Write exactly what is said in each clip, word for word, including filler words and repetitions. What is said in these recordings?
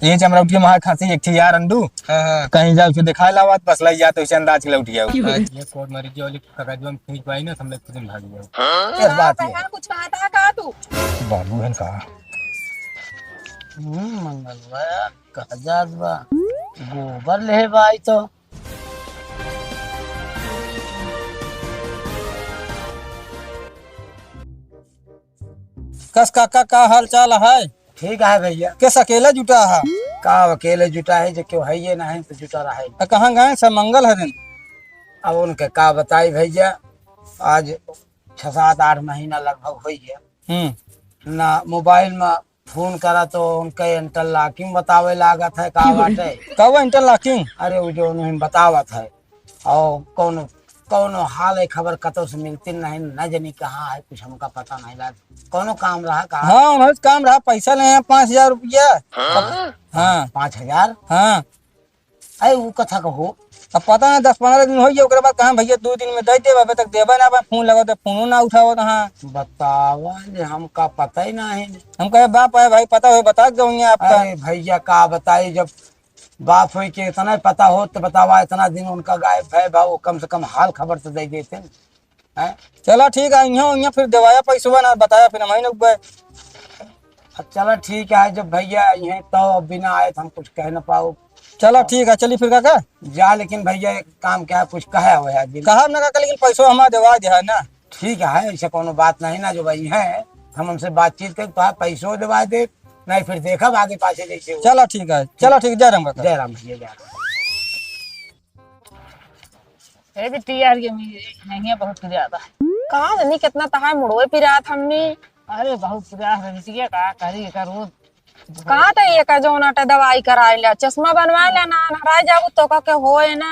ये चमरौटिया महा खांसी एक ठे यार अंडू। हाँ, हाँ। कहीं जाओ, उसे दिखाए लावा, बस लई जात, उसे अंदाज के लौट गया। हाँ, ये कोर्ट मैरिज वाली कगजवा में खींच पाई ना, हम लोग खुद भाग गए। हाँ? इस बात हाँ, में। कहाँ कुछ कहा था, कहा तू? बाबू है कहा? हम्म, मंगलवा, कहा जात बा? गोबर ले भाई तो। कस काका, का हाल चाल है? ठीक है भैया। केस अकेले जुटा है? का अकेले जुटा है, जो क्यों है ये नहीं तो जुटा रहा है। आ, कहाँ गए सब मंगल हरिन? अब उनके का बताई भैया, आज छह सात आठ महीना लगभग हो गया। हम्म। ना मोबाइल में फोन करा तो उनके इंटरलॉकिंग बतावे लागत है, का बाटे? कब इंटरलॉकिंग? अरे वो जो उन्हें बतावत है, और कौन, कौनो हाल है, खबर कतौ से मिलती नहीं, न जानी कहाँ है, कुछ हमका पता नहीं लाग। कौनो काम रहा का? हाँ, उन्हें काम रहा, पैसा ले हैं पाँच हजार रुपया। हाँ? हाँ। पाँच हजार? हाँ। अरे वो कथा कहो। अब पता ना, दस पन्द्रह दिन हो गया, ओकरे बाद कहाँ भैया दो दिन में दे देब, अबे तक देबे ना, अब फोन लगाओ तो फोनो ना उठाओ तो। हाँ। बतावा जे, हमका पता ही नहीं। हम कहे बाप है भाई, पता हो बता दो आपका। अरे भैया का बताई, जब बाप होई के इतना ही पता हो तो बतावा, इतना दिन उनका गायब है भाव, कम से कम हाल खबर तो दे देते न, हैं? चला ठीक है, इहाँ, इहाँ फिर देवाया पैसवा ना बताया, फिर हम ही लोग गए। अब चला ठीक है, जब भैया इहाँ तो बिना आए तो हम कुछ कह ना पाओ। चला ठीक है, चली फिर काका। जा, लेकिन भैया एक काम क्या है, कुछ कहे हो यार दिल। कहा ना काका, लेकिन पैसवा हमारा देवा दे है ना। ठीक है, ऐसे कोनो बात नहीं ना, जो भाई है, हम उनसे बातचीत कर, तो पैसो देवा दे, नहीं फिर देखब आगे पाछे जैसे हो। चला ठीक है, चला ठीक, जय राम काका। जय राम भैया, जय राम। ए बिटिया, यार ये मी-, नहीं है बहुत ज्यादा। कहाँ जानी कितना तहार मुड़वे पिरात हमनी। अरे बहुत पिरात है बिटिया, का करी एकर रोज। कहाँ तो ये का जौन आटा दवाई कराए ला, चश्मा बनवाए ला ना, नहराए जाबू तो का के होए ना।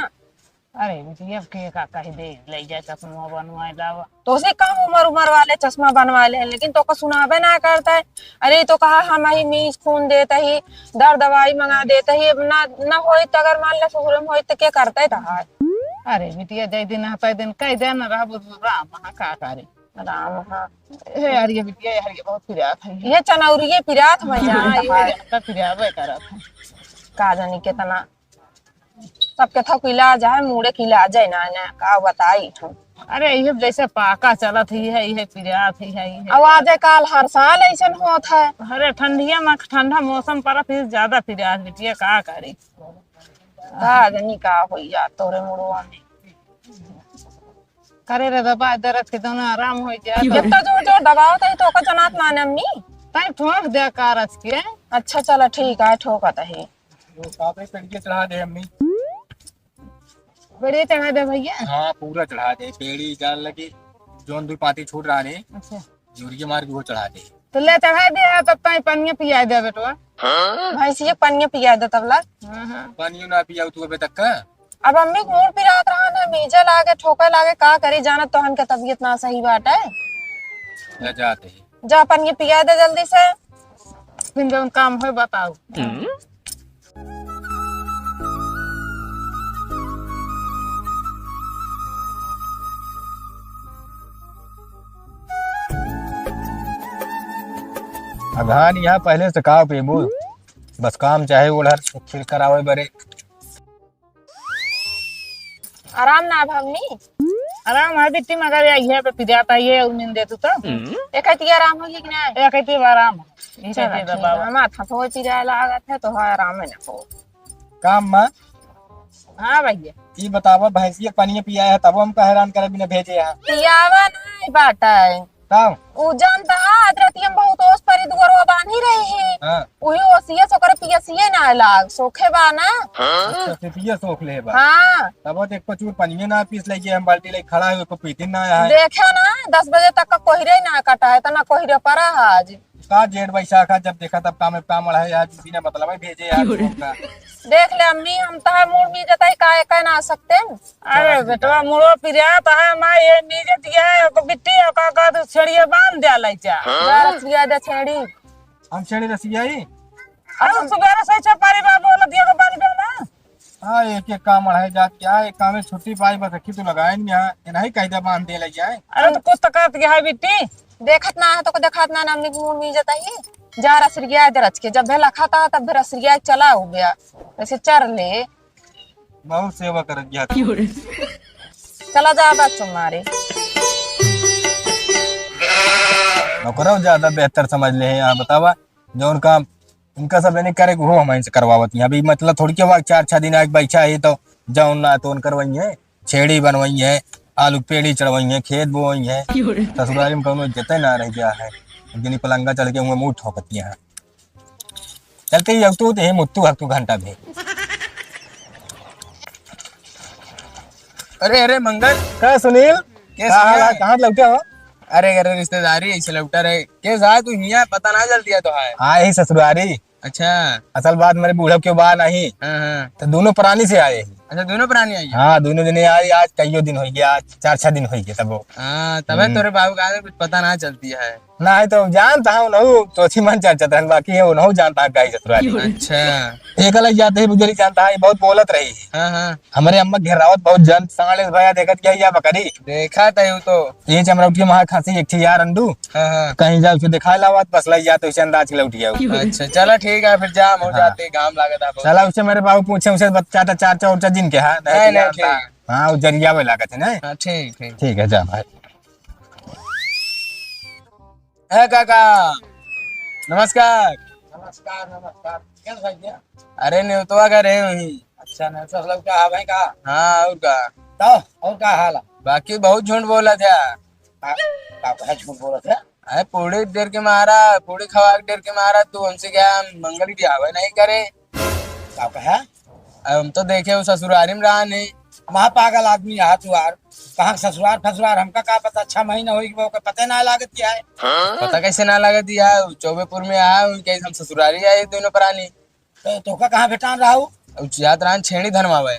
अरे बिटिया, अब के का कह दे, ले जा चश्मा बनवाए लावा। तो से कम उम्र, उम्र वाले चश्मा बनवा ले, लेकिन तो का सुनाबे ना करता है। अरे तो कहा हम ही मीज खून देता ही, दर दवाई मंगा देता ही, अब ना, ना होई तो अगर मान ले ससुर में होई तो के करता है तहार? अरे बिटिया, जय दिन आता दिन कह दे ना रहबो राम, हाँ का करे। राम, हाँ। हे यार ये बिटिया, यार ये बहुत पिरात है। ये चनौरिये पिरात में हाँ, जाए। ये ज्यादा पिराबे करत है। का जानी कितना सबके थक इलाज है, मूड़े के इलाज है ना, ना, का बताई हम। अरे, इहे जैसे पाका चलत ही है, इहे पिरात ही है, इहे अब आज काल हर साल ऐसन होत है। अरे, ठंडिया में, ठंडा मौसम परत ही, ज्यादा पिरात बिटिया, का करी? का जानी का होई यार तोरे मुड़वा में। करे रे दबा दरद के दोनों आराम हो जाए। इतना जोर जोर दबाओ तई तो का जनात ना नम्मी। तई ठोक दे कारज के। अच्छा चला ठीक है, ठोकत ही। वो कापे पेड़िया चढ़ा दे अम्मी। पेड़िया चढ़ा दे भैया। हाँ, पूरा चढ़ा दे। पेड़ी जान लगी, जोन दुई पाती छूट रहा ने। अच्छा। यूरिया मार के वो चढ़ा दे। तो ले चढ़ा दे, तब ताई पनिया पिया दे बेटवा। भैंसिया पनिया पिया दे तब ला। हाँ, हाँ। पानियो ना पियाऊ तू अबे तक का? अब अम्मी के मूड़ पिरात रहा ना, मीजे लागे, ठोके लागे, का करी, जानत तोहन के तबीयत ना सही बाटे। ले जाते ही। जा पनिया पिया दे जल्दी से। फिर जौन काम होए बताऊ। अगहान यहाँ पहले से का पेबो, बस काम चाहे ओढ़र खिल करावे बरे। आराम ना भगनी? आराम है बिट्टी, मगर ये, ये पे पिजात आई है और नींद दे तू तो। एक कहती आराम होगी कि नहीं? एक कहती आराम है। ये चलो, कहती ठीक बाबा। है, माथा तो पिराए लागत है, तो है आराम है ना हो। काम माँ। हाँ भैया। ई बतावा, भैंसिया के पनिया पियाए है, तबो हमका हैरान करे बिना भेजे है। पियावा नहीं बाटा है। का? उ जानता है, आज रात हम बहुत ओस परी दुअरवा बांधी रही है। हाँ। उही ओसिया से ओकरे पियसिए ना लाग, सोखे बा ना। अच्छा, से पिया सोख ले बा। हाँ। तबो देख पचूर पनिया ना पीस ले, हम बाल्टी ले खड़ा है, को पीती ना है। देखे ना, दस बजे तक का कोहरे ना कटा है, तना कोहरे पड़ा है आज। का जेठ बैसाख है, जब देखा तब काम, काम अड़ा है यार, बिना मतलब है भेजे यार, क्यों रे? तुमका। देख ले अम्मी, हम तहार मूड़ मीजत ही, का एका ना सकते हैं? अरे बेटवा, मूड़ो पिरात है, माँ ये मीजत है, ओको बिट्टी, ओका का तू छेड़िए बांध दिया लाई जा। जा रसिया दे छेड़ी। हम छेड़ी रसिया ही? अब हम सुबेरे से छपारी बा बोल दिया को बांध दो ना। हाँ, एक एक काम अड़ा है जात क्या, एक काम में छुट्टी पाई, बस अखी तू लगाए नहीं यहाँ, ये नहीं कायदा बांध दे ले जाए। अरे तो कुछ तो करत गया है बिट्टी। देखत ना है, तो को देखत ना, ना, अम्मी के मूड़ मीजत ही। जा रसरिया दे रच के, जब भेला खाता है, तब भी रसरिया चला हो गया, ऐसे चर ले। बहुत सेवा करत गया। चला जा बस तुम्हारे। ओकरो ज्यादा बेहतर समझ ले हैं, यहाँ बतावा, जौन काम इनका सब नहीं करे, वो हम इनसे करवावत हैं। अभी मतलब थोड़ी के बाद चार छह दिन आके बैठा है, तो जौन ना तो उन करवाई है, छेड़ी बनवाई है, आलू पेड़ी चढ़वाई है, खेत बोवाई है। क्यों रे? ससुराल में कौनो इज्जत ना रह गया है। एक दिन पलंगा चढ़ के हुए मुंह ठोकती है। चलते ही अब तू तो हे मुत्तू हक तू घंटा भी। अरे, अरे, मंगल। का सुनील? कैसे कहाँ हाल है? है? कहाँ लौटे हो? अरे, अरे, रिश्तेदारी ऐसे लौटा रहे। कैसा है तू हियाँ? पता ना चलती है तो है। हाँ, यही ससुरारी। अच्छा। असल बात मेरे बूढ़ा क्यों बा नहीं। हाँ, हाँ। तो दोनों प्राणी से आए हैं। अच्छा, दोनों प्राणी आई है? हाँ, दोनों जने आई। आज कईयो दिन हो गया, आज चार छह दिन हो गया तब वो। हाँ, तबे हम्म। तोरे बाबू का कुछ पता ना चलती है। नहीं तो जानता हूँ, उनहू तो अच्छी मन चर्चा रहन, बाकी है, उनहू जानता है गाई ससुरारी। अच्छा। एक अलग जाते ही बुजरी जानता है, बहुत बोलत रही। हाँ, हाँ। हमरे अम्मा घेरावत बहुत जन, साले भैया देखत क्या या बकरी। देखा था यू तो। ये चमरौटी महा खांसी एक ठे यार अंडू। हाँ, हाँ। कहीं जाओ उसे दिखा लावत, बस लई जाते उसे अंदाज के लौट गया। अच्छा, चला ठीक है, फिर जा, हम हो हाँ। जाते, घाम लागत है बहुत। चला उसे मेरे बाबू पूछे, उसे बत-, चाचा, चाचा, उर्चा जिन के, हाँ, नहीं, नहीं, नहीं, जानता। ठीक। हाँ, वो जरिया में लागत है ना। हाँ, ठीक, ठीक। ठीक है, जा भाई। ए काका, नमस्कार। नमस्कार, नमस्कार। क्या भैया? अरे, नेवतवा का रहे वही। अच्छा, नेवतवा लौटा है भाई का? हाँ, और का? तो, और का हाल है? बाकी बहुत झूठ बोला था। का, का कहे झूठ बोला था? अरे, पूड़ी डेर के मारा, पूड़ी खवा के डेर के मारा, तू हमसे क्या मंगल की आवे नहीं करे? का कहे? अब हम तो देखे वो ससुरारी में रहा नहीं। महा पागल आदमी है तू यार। कहाँ ससुरार फसुरार हमका का पता, छह महीना होई गवा, ओकर पते ना लागत क्या है। पता कैसे ना लागत है? चौबे पुर में आया, उनके हम ससुरारी आए दोनों प्राणी। तो तोका कहाँ भेटान रहा हूँ? अब जात रहन छेड़ी धनवावे।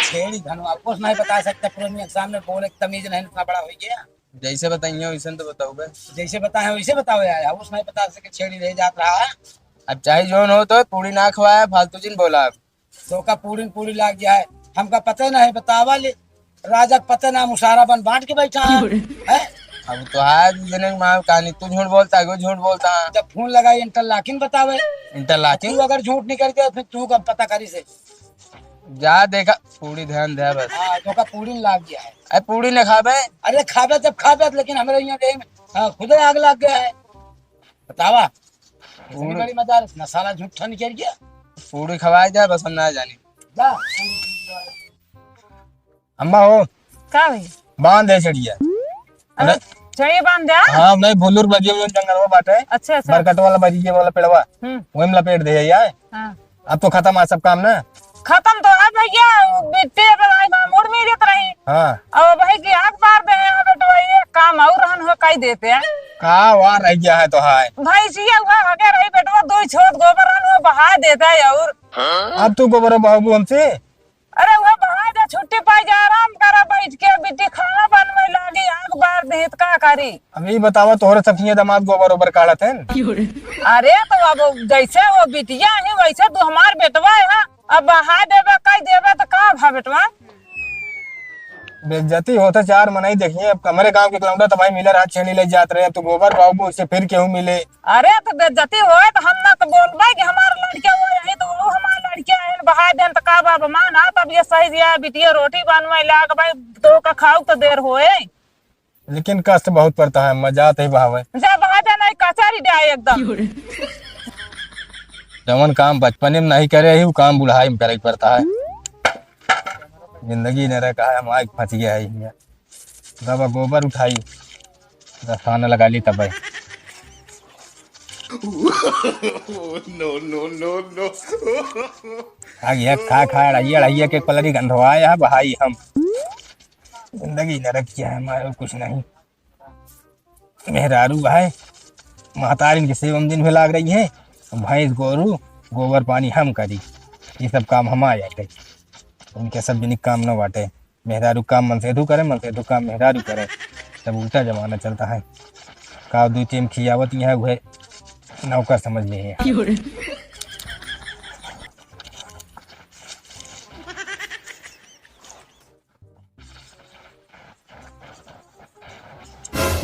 छेड़ी धनवा कुछ नहीं बता सकता, पुरनिया के सामने बोले के तमीज नहीं, इतना बड़ा हो गया। जैसे बताइए वैसे तो बताओ बे। जैसे बताए वैसे बताओ यार, उस नहीं बता सके छेड़ी ले जात रहा है। अब चाहे जौन हो तो पूड़ी ना खवाया, फालतू जिन बोला। तो का पूड़ी न पूड़ी लाग गया है, हमका पता नहीं बतावा ले। राजा के पता ना मुसारा बन बांट के बैठा है। हैं? अब तो आज जने माँ कहानी तू झूठ बोलता है, वो झूठ बोलता है। जब फोन लगाई interlocking बतावे। Interlocking? तू अगर झूठ निकल गया फिर तू का पता करी से। जा देखा, पूड़ी ध्यान दे बस। हाँ, तो का पूड़ी न लाग गया है। अरे पूड़ी न खाबे। अरे खाबे जब खाबे, लेकिन हमरे यहाँ देह में, हाँ, खुदे आग लग गया है। बतावा। इतनी पूड़ी बड़ी मजाल, मसाला झूठा निकल गया। पूड़ी खवाए जा बस, हम ना जानी। जा। अम्मा हो। का भाई? बांध है चढ़िया। अरे, अरे। चढ़िया बांध दे, हाँ? हाँ, नहीं, भुल्लुर बगिया में जंगलवा बाटे। अच्छा, अच्छा। बरकट वाला बगिया वाला पेड़वा। हम्म। वही में लपेट दे यार। हाँ। अब तो खत्म है सब काम ना। खत्म तो है भैया, वो बिट्टे वाला एक बार मुड़ में देत रही। हाँ। अब भाई की आग बार दे हैं, बेटवा, ये काम और रहन हो कई देते हैं। का वार रह गया है तो हाय। भैंसिया हुआ हगे रही बेटवा, दो छोट गोबर रहन हो बहा देते हैं और। अब तू गोबर बहाबू हमसे? अरे, उहे बहाय दे, छुट्टी पाई जा, आराम करा बैठ के, बिट्टी खाना बनवे लागी, आग बार दे, त का करी? अब ई बतावा, तोहरे सखिया दामाद गोबर ओबर काढ़त हैं? अरे, तो अब जैसे वो बिटिया है, वैसे तू हमार बेटवा है, अब बहाय देबे, कह देबे, त का भा बेटवा? बेइज्जती होत है, चार मनई देखिए, अब हमरे गांव के लौंडा त भाई मिले रहा, छेनी ले जात रहे, अब तू गोबर बहाबू, उससे फिर केहू मिले, अरे, तो बेइज्जती होए, तो हम ना तो बोलबे कि हमार लड़के वो यही, तो वो हमार लड़के आए, बहाय देन, तो का बाप मान, हाँ, तब ये सही दिया, बिटिया रोटी बनवे लाग, भाई, तो का खाऊ तो देर होए। लेकिन कष्ट बहुत पड़ता है, मजा तो ही बहावे। जा बहाय देन, नहीं कचहरी जाए एकदम। जवन काम बचपने में नहीं करे ही, वो काम बुढ़ाई में करे पड़ता है। जिंदगी न रह कहा, हम आग फंस गया है यहाँ। दबा गोबर उठाई, दस्ताना लगा ली तब। No, no, no, no। आग ये खा खा अड़ाइया अड़ाइया के पलरी गंधवाए है भाई हम। जिंदगी नरक क्या है हमारे कुछ नहीं। मेहरारू है, महतारिन के सेवा में दिन भी लाग रही है। भैंस गोरू गोबर पानी हम करी, ये सब काम हम आ जाए। उनके सब दिन काम न बाटे। मेहरारू काम मनसेधू करे, मनसेधू काम मेहरारू करे। सब उल्टा जमाना चलता है। का दू टेम खियावत यहाँ हुए नौकर समझ लिए हैं।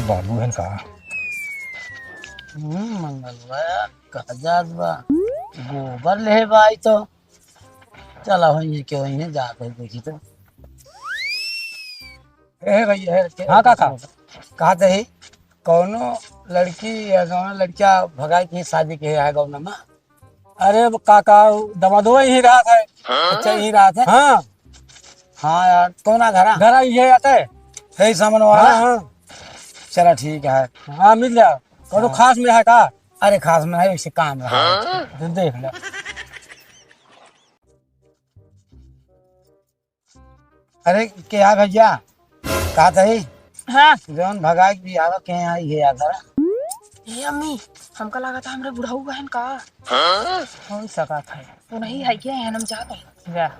बाबू है का? हम्म, मंगलवा कहा जात बा, गोबर लेहे बा आई तो। चला, वहीं के वहीं जात है, देखी तो। ए भैया, हे, के-, हाँ काका। कहा चाही, कौनो लड़की या कौनो लड़किया भगाई की शादी के है गौना में? अरे काका, दमादो यहीं रहत है। अच्छा, यहीं रहत है? हाँ। हाँ यार, कौना घरा? घरा ये आते। हे सामने वाला? हाँ, हाँ। चला ठीक है। हाँ, मिल जाओ। कौनो हाँ। खास में है का? अरे खास में है, वैसे काम रहा है। हाँ। तो देख ले। अरे, के है भैया? का तही? हाँ। जौन भगाई के बियाह के यहाँ आई है यार जरा। ए अम्मी, हमका लागत है हमरे बुढ़ऊ बहन का। हाँ? हो सकत है। तो नहीं है क्या? हम जात है। जा।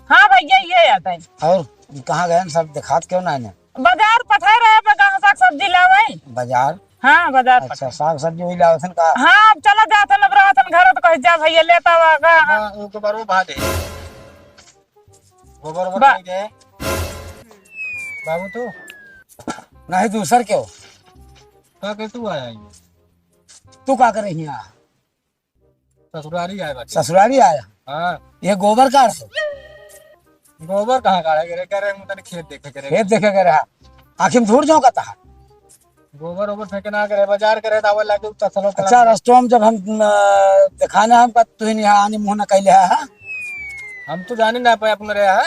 हाँ भैया, ये आता है। और कहाँ गए सब दिखात क्यों ना इन्हें? बाजार पठाए रहे पे गाँव साग सब्जी लावे। बाजार? हाँ, बाजार अच्छा, पठाए। साग सब्जी वही लावत हन का? हाँ, अब चला जात हन, अब रहत हन घर, तो कहे जा भैया लेता हुआ का। हाँ, उनको बारो भाग है। गोबर ओबर बा- नहीं दे। बाबू तू? नहीं, दूसर क्यों? का के तू आया ये? तू का करे हियाँ? ससुरारी आया बाटे। ससुरारी आया? हाँ। ये गोबर काढ़ से? गोबर कहाँ काढ़े के रे? करे हम तनी खेत देखे के रे। खेत देखे के रहा। आँखी में धूर झोंकता है। गोबर ओबर फेंके ना करे, बाजार करे, दावा लागे, उतना चलो, अच्छा, चलो। रस्तों में जब हम, अ, दिखाना हमका, तू ही नहीं आने मुँह ना कैले है, हाँ? हम तो जाने ना पाए अपने रहे, हाँ?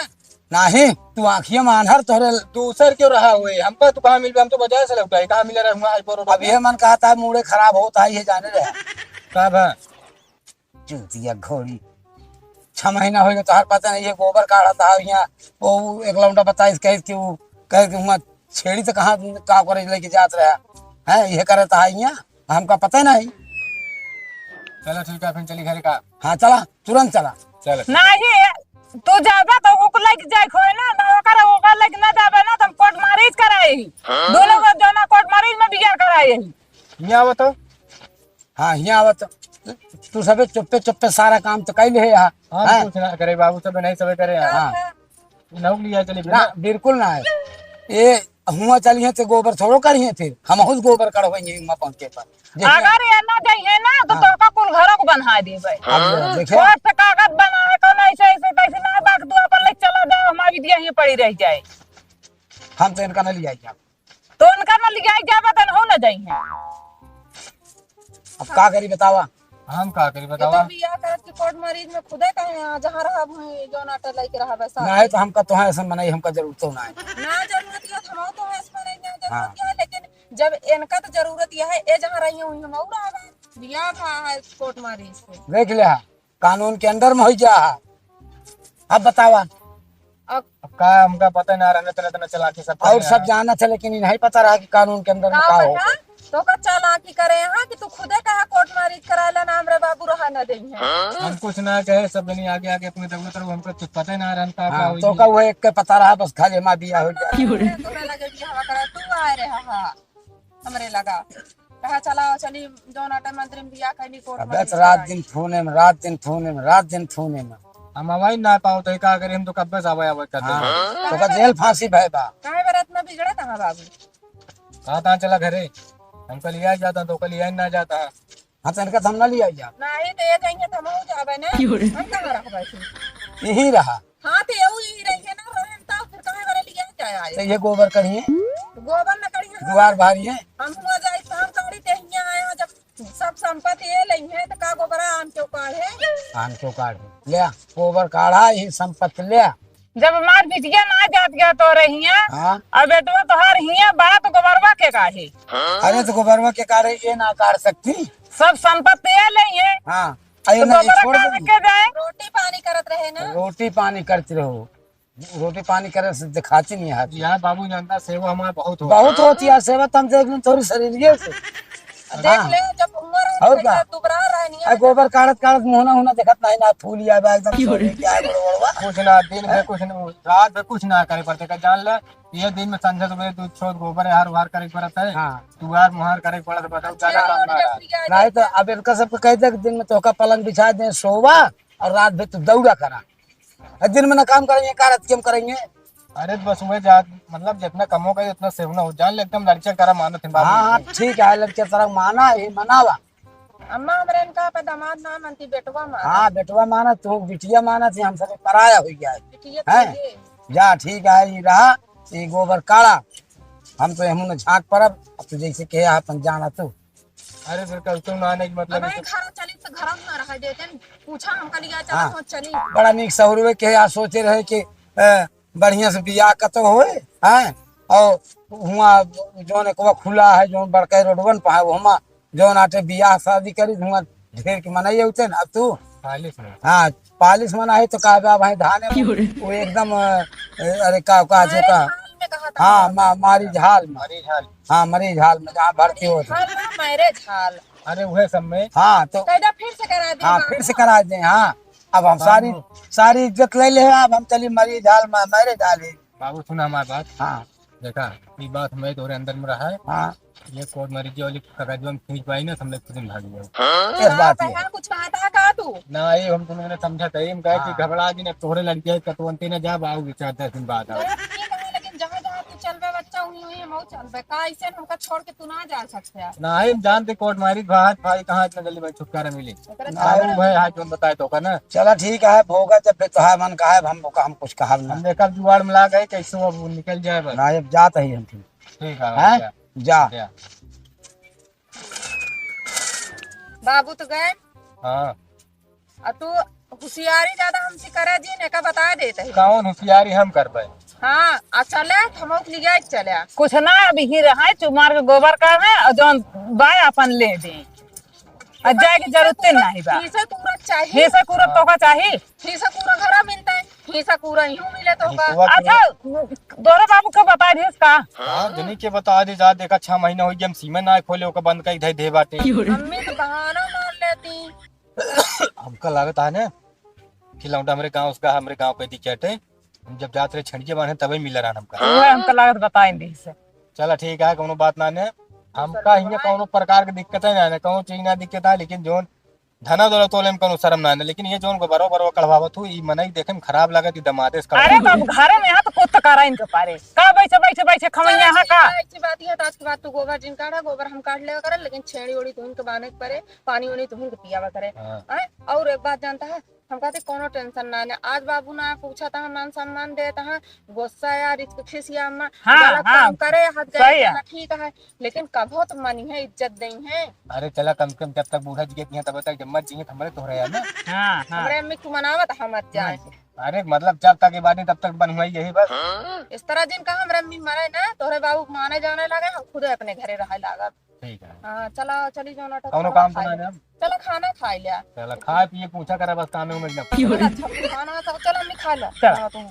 नाही, तू आँखिया में आन्हर, तोहरे दूसर क्यों रहा हुए? हमका तू कहाँ मिलबे? हम तो बाजार से लौटा है, कहाँ मिले रहे हुआ? आई पर अब ये मन कहता है, मूड़े खराब होता है, ये जाने रहे। का भा? चूतिया घोड़ी। छह महीना हो गया, तोहार पता नहीं, ये गोबर काढ़ा था यहाँ, वो एक लौंडा बताइस, कहे कि वो, कहे कि हुआ छेड़ी तो कहाँ, का करे लेके जात रहा है, ये करता है यहाँ, हमका पता नहीं। चलो ठीक है, फिर चली घरे का। हाँ, चला, तुरंत चला। चलो। नहीं, तू जाबे तो ओको लेके जाए खोए ना, ना ओकर, ओकर लेके ना जाबे ना, तो हम कोर्ट मैरिज कराए ही। हाँ? दोनों को जो ना कोर्ट मैरिज में बियाह कराए ही। हियाँ आवा तो। हाँ, हियाँ आवा तो। तू सबे चुप्पे चुप्पे सारा काम तो कैले है यहाँ। हाँ, हाँ? कुछ ना करे बाबू, सबे नहीं सबे करे यहाँ। हाँ। नौक लिया चली ना, बिना। बिल्कुल ना है। ये हुआ चलिए तो गोबर थोड़ो करिए, फिर हम खुद गोबर कढ़वेंगे हुआ पहुँचे पर। देखिए। अगर ये ना जाइए ना, तो हाँ। तोहका कुल घरों को बन्हा देबे। अब देखिए। कोर्ट से कागज बनाए, कौन ऐसे, ऐसे, तैसे ना, बाक दुआ पर ले चला जाओ, हमारी दिया ही पड़ी रह जाए। हम तो इनका ना लिया जाए। तो उनका ना लिया जाबे, तो हो ना जाइए। अब का करी बतावा? हम का करी ये तो बतावा? बियाह करत के कोर्ट मैरिज में खुदे कहे, "हाँ, जहाँ रहब हुई, जौन आटा लेके रहब, ऐसा।" ना है तो हमका तो है, ऐसा मनाई, हमका जरूरत तो ना है। ना जरूरत है, तो हम तो है, ऐसा मनाई, ना जरूरत हाँ। है, लेकिन जब इनका तो जरूरत यह है, ये जहाँ रही हुई, हम और रहब। बियाह था है कोर्ट मैरिज से। देख ले, कानून के अंदर में हो जा। अब बतावा। अब अब का हमका पता ना रहने, इतना, इतना चालाकी सब और करे सब हैं। जानत है, लेकिन इन्हें पता रहा कि कानून के अंदर में का का हो। पता? तो का चालाकी करे हैं कि तू खुदे कहा कोर्ट मैरिज करा लेना, हमरे बाबू रहा ना देई हैं। हम कुछ ना कहे, सब जनी आगे आगे अपनी दौड़त रहो, हमको कुछ पता ही ना रहन का, का हाँ, होई तो है। का वो एक के पता रहा, बस खाली हमारा बिया हो जाए। तोरे लगे बियाह करा, तू आए रहा हा। हमरे लगा। कहा, "चला, चली, जौन आटा मंत्री में बियाह कैली, कोर्ट अबे मैरिज तो रात कराई।" दिन फोने में, रात दिन फोने में, रात दिन फोने में। हम अवाई ना पाओ तो का करी, हम तो कब्बे से आवे, आवे करते हाँ, हैं। तो का जेल फांसी भय बा। काहे बरे इतना बिगड़ा था बाबू? कहा था, "चला घरे।" हमका लिया जाता, तो का लिया ही ना जाता। हाँ, तो इनका तो हम ना लिया जाता। नहीं, तो ये जाएंगे तो हम हो जावे ना। हम कहाँ रखबे फिर? यही रहा। हाँ, तो यहू यही रही है ना, रहन ता, फिर कहाँ करे लिया जाए आए? तो ये गोबर करिए। गोबर न करिए, हाँ। दुआर बारिए। हम हुआ जाए, काम करी ते हियाँ आया, जब सब संपत्ति ये लई है, तो का गोबरा आम के उकाड़ है? आम के उकाड़ है। ले, गोबर काढ़ा, ये संपत्ति ले। जब हमार बिटिया ना जात गया तो रही है, हाँ। और बेटवा तोहार हियाँ बा, तो गोबरवा के काढ़े? अरे, तो गोबरवा के काढ़े, ये ना काढ़ सकती। सब संपत्ति ये लई है। हाँ। अरे तो ना, ये गोबरा छोड़ काढ़ दे। के जाए। रोटी पानी करत रहे ना। रोटी पानी करती रहो। रोटी पानी करे से दिखाती नहीं है। यार बाबू, जानता सेवा हमारा बहुत होता बहुत है। होती है सेवा, तुम देख लो थोड़ी शरीर ये से। देख हाँ। ले, जब उम्र और का? दुबरा रहनी है। आ, गोबर काढ़त काढ़त मुहना हुना देखत नहीं ना, फूल या बा एकदम सोने क्या है, बड़ो बड़वा। कुछ ना, दिन में कुछ ना, रात में कुछ ना करे पड़ते का, जान ले, ये दिन में संझा सुबह दो छोट गोबर है, हर वार करे पड़ता है। हाँ। दुआर मुहार करे पड़ता है, बताओ, ज्यादा काम ना रहा। नहीं तो अब इनका सबको कह दे कि दिन में तोहका पलंग बिछा दे, सोवा, और रात भर तू दौड़ा करा। और दिन में ना काम करेंगे, का रात के हम करेंगे? अरे बस वह जा, मतलब जितना कमो का उतना सेव ना हो। जान ले एकदम लड़किया करा मानत है बाबू। हाँ, हाँ, ठीक है, लड़किया तरह माना है, मनावा। अम्मा, हमरे इनका पे दामाद ना मानती, बेटवा माना। हाँ, बेटवा माना, तू बिटिया माना थी, हम सब पराया हो गया है। बिटिया हैं? के लिए। जा, ठीक है, ये रहा, ये गोबर काढ़ा, हम तो यहूँ न झाँक परब, अब तू जैसे कहे अपन जाना तू। अरे फिर कल तू ना आने की मतलब अब है ये तो घर चली तो घर में ना रह देते न, पूछा हमका लिया चला हाँ। तो चली। बड़ा नीक सहुरवे के आ सोचे रहे कि, अ, बढ़िया से बियाह कतो होए, हैं? और हुआ जौन एकवा खुला है, जौन बड़का रोडवन पर है, हुआ जौन आटे बियाह शादी करी, हुआ ढेर के मनई होते ना, अब तू पालिश में। हाँ, पालिश मना है तो का बा भाई, धाने में वो एकदम, अ, अरे का, का जो का, हाँ, मा-, मारी झाल में। मारी झाल। हाँ, मरीज हाल में जहाँ भर्ती होत है। हाल ना, मैरिज हाल। अरे, उहे सब में। हाँ, तो कैदा फिर से करा दे हाँ, बाबू। फिर से करा दे, हाँ। अब हम सारी, बाबू। सारी इज्जत ले ले, अब हम चली मरीज हाल में, मैरिज हाल है। बाबू, सुना हमारी बात। हाँ। देखा, ये बात मैं तोरे अंदर में रहा है। हाँ। ये कोर्ट मैरिज वाली कागजवा में खींच पाई ना, तो हम लोग खुद ही भाग जाओ। इस बात हाँ, में। यहाँ कुछ कहता है का तू? ना, ये हम तुमने समझा था, ये हम कहे कि हाँ। घबरा जी ना, तोहरे लड़के कतवंती ना जा, बाबू, विचार दस दिन बाद आओ। गलत नहीं कहा, लेकिन जहाँ जहाँ तू चलबे बच्चा, हुई हुई हम चलबे। का ऐसे हमका छोड़ के तू ना जा सकते हैं? ना, हम जानते कोर्ट मारी, भाई, भाई कहाँ इतना जल्दी भाई छुटकारा मिले? ओकरे ना, चक्कर वो में भाई, हाथ जोन बताए तो का ना। चला ठीक है, भोगा जब भी तोहार मन का है, हम, हम कुछ कहब ना। हम देखब जुगाड़ मिला गए, कैसे अब निकल जाए बस। ना, अब जात ही हम फिर। ठीक है, हैं? जा। जा। जा। बाबू तो गए। हाँ। आ तू होशियारी ज्यादा हमसे करे जी, ने का बता देते हैं। कौन होशियारी हम करबे? हाँ, आ चले, हम लोग लिया चले। कुछ ना, अभी ही रहा, चुमार के गोबर का है, और जौन बाय अपन ले दे। आ जाए की जरूरत नहीं बा। हिस्सा पूरा चाहिए। हिस्सा पूरा तो का चाहिए। हिस्सा पूरा घरा मिलता है, हिस्सा पूरा यूं मिले तो का। हिस्सा अच्छा, तोरे बाबू के बता दिस का? हाँ, जनी के बता दे जा, देखा, छह महीना हो गया, हम सीमा ना खोले, ओकर बंद कई धई दे बाटे। अम्मी तो बहाना मार लेती। हमका लागत है ना कि लौंडा हमरे गांव, उसका हमरे गांव के दिखे हटे। हम जब जात रहे छड़िया बांधे, तबे मिला रहन हमका। वह हमका लागत बताइन दी से। चला ठीक है, कौनो बात ना ने। हमका हियां कौनो प्रकार के दिक्कत है ना, ना कौनो चीज ना दिक्कत है, लेकिन जोन धना दौलत वाले में कौनो शर्म ना ने, लेकिन ये जोन बरो बरो कढ़वावत हूँ, ई मनई देखे में खराब लागत, ई दमादे से अरे कढ़वावत। बाबू, घरे में यहाँ तो कुत्ता कारा इनके पारे। का बैठे, बैठे, बैठे खवैया चला यहाँ ठीक का? है, अच्छी बात है, तो आज के बाद तू गोबर जिन काढ़ा, गोबर हम काढ़ लेवा करे, लेकिन छेड़ी ओड़ी तुहिन के बांधे के परे, पानी ओनी तुहिन के पियावा करे। हाँ। हैं? और एक बात जानता है, हम कहते कौनो टेंशन ना ने। आज बाबू ना पूछा था, मान सम्मान देता है, गुस्सा या रिस्क खिसिया अम्मा, हाँ, गलत हाँ, काम करे, हाथ सही गए है। ना, ठीक है, लेकिन कभो तो मनी है, इज्जत दई है। अरे चला, कम से कम जब तक बूढ़ा जी के जिए, तब तक जब मत जिए, तो हमरे तोहरे है ना। हाँ, हाँ। हमरे अम्मी को मनावत हम मत जाए। हाँ। अरे मतलब जब तक ये बात नहीं, तब तक बन हुआ यही बस। इस तरह जिन का हमरे अम्मी मरे ना, तोहरे बाबू माने जाने लगे, हम खुदे अपने घरे रहे लागब। ठीक है। हाँ, चला, चली जाओ ना, तो कौनो खाना काम तो खाए ना ले। है? चला, खाना खाए ले। चला, खाए पिए पूछा करा, बस काम में उमर ना। चला, अच्छा, खाना तो चला, अम्मी खा ले। चला। हाँ, तुम।